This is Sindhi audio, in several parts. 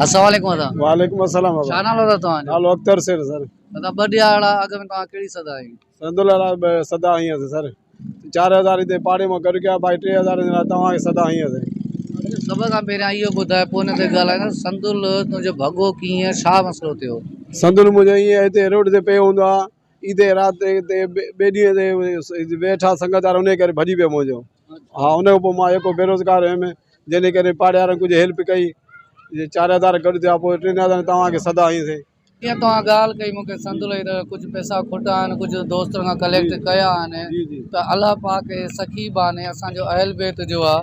السلام عليڪم ادا. وعليڪم السلام ڇا نالو ادا توهان جو؟ نالو اختر سر سر. ادا ٻه ڏهاڙا اڳ ۾ توهان ڪهڙي صدا هنئي؟ سندل لاء به صدا هنئي هئس سر. 4000 هتي پاڙي مان گڏ ڪيا باقي 3000 جي لاء توهان کي صدا هنئي هئس. سڀ کان پهريان اهو ٻڌاء پوء ان تي ڳالهائيندس سندل تنهنجو ڀڳو ڪيئن ڇا مسئلو ٿيو؟ سندل منهنجو ائين هتي روڊ تي پيو هوندو آ عيد رات تي ٻئي ڏينهن تي ويٺا سنگت وارا انهي ڪري ڀڄي پيو منهنجو. ها ان کان پوء مان يڪو بيروزگار هيم جنهن جي ڪري پاڙي وارن ڪجهه هيلپ ڪئي 4000 گڏ ٿيا پوء 3000 توهان کي صدا هنئي سين. جيئن توهان ڳالهه ڪئي مون کي سنڌ لئي ته ڪجهه پئسا کٽا آهن ڪجهه دوستن کان ڪليڪٽ ڪيا آهن ته الله پاڪ جي سخي ٻانهي اسان جو اهل بيت جو آ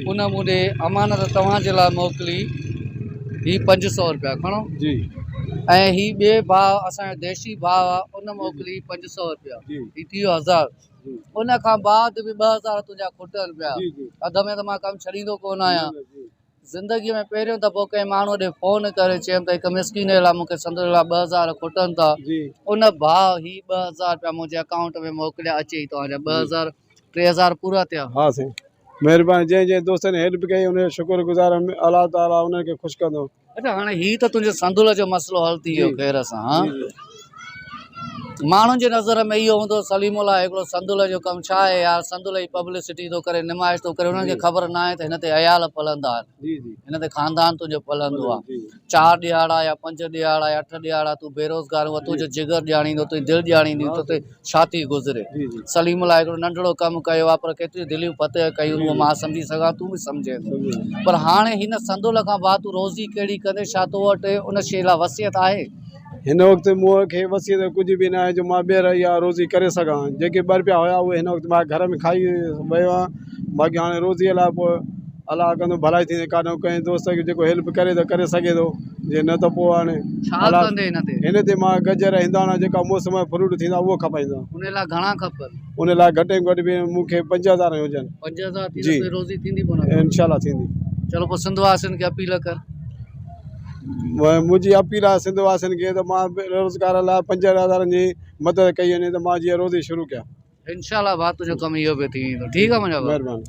ان مون ڏي امانت توهان جي لاء موڪلي هي 500 روپيا کڻو ۽ هي ٻئي ڀاء اسان جو ديشي ڀاء آ ان موڪلي 500 روپيا هي ٿي ويو 1000. ان کان بعد به 2000 تنهنجا کٽن پيا. اڌ ۾ ته مان ڪم ڇڏيندو ڪونه آهيان. زندگيء ۾ پهريون دفعو ڪنهن ماڻهوء ڏي فون ڪري چيم ته هڪ مسڪين جي لاء مون کي سندس لاء 2000 کٽن ٿا. ان ڀاء هي 2000 رپيا منهنجي اڪائونٽ ۾ موڪليا. اچي هي توهان جا 2000، 3000 پورا ٿيا. ها سائين مهرباني جنهن جنهن دوستن هيلپ ڪئي ان جو شڪر گذار آهيان الله تعالي انهن کي خوش ڪندو. اڇا هاڻي هي ته تنهنجي سندول جو مسئلو حل ٿي ويو خير سان ها ماڻهن جي نظر ۾ اهو هوندو سليم الله هڪڙو سندول جو ڪم ڇا آهي يار سندول جي پبلسٽي ٿو ڪري نمائش ٿو ڪري انهن کي خبر نه آهي ته هن تي عيال پلندا آهن هن تي خاندان تنهنجو پلندو آهي چار ڏيهاڙا يا پنج ڏيهاڙا يا اٺ ڏيهاڙا تون بيروزگار هو تنهنجو جگر ڄاڻيندو تنهنجي دل ڄاڻيندي تو تي ڇا ٿي گذري. سليم الله هڪڙو ننڍڙو ڪم ڪيو آهي پر ڪيتريون دليون فتح ڪيون اهو مان سمجهي سگهان تون به سمجهين ٿو پر هاڻي هن صندول کان بعد تون روزي ڪهڙي ڪندين ڇا تو وٽ ان شيء لاء وصيت آهي؟ هن وقت مون کي وصيت ڪجهه به ناهي جو مان ٻيهر اها روزي ڪري سگهان جيڪي ٻه رپيا هيا اهي هن وقت مان گهر ۾ کائي ويو آهيان باقي هاڻي روزيء لاء پوء الله ڪندو ڀلائي ٿيندي ڪا نه ڪنهن دوست کي جيڪو هيلپ ڪري ته ڪري سگهي ٿو جي نه ته پوء هاڻي ڇا ڪندي هن تي؟ هن تي مان گجر هنداڻا جيڪا موسم جا فروٽ ٿيندا اهو کپائيندو ان لاء گهڻا کپن؟ ان لاء گهٽ ۾ گهٽ به مون کي 5000 هجن. 5000 ٿيندو ته روزي ٿيندي پوء نه؟ انشاء الله ٿيندي. چلو پوء سنڌ واسين کي اپيل ڪر. منهنجي اپيل آهي سنڌ واسين کي ته مان بيروزگار لاء 5000 جي مدد ڪئي وڃي ته مان جيئن روزي شروع ڪيان. انشاء الله ڀاء تنهنجو ڪم اهو به ٿي ويندو ٺيڪ آهي منهنجا ڀاء. مهرباني.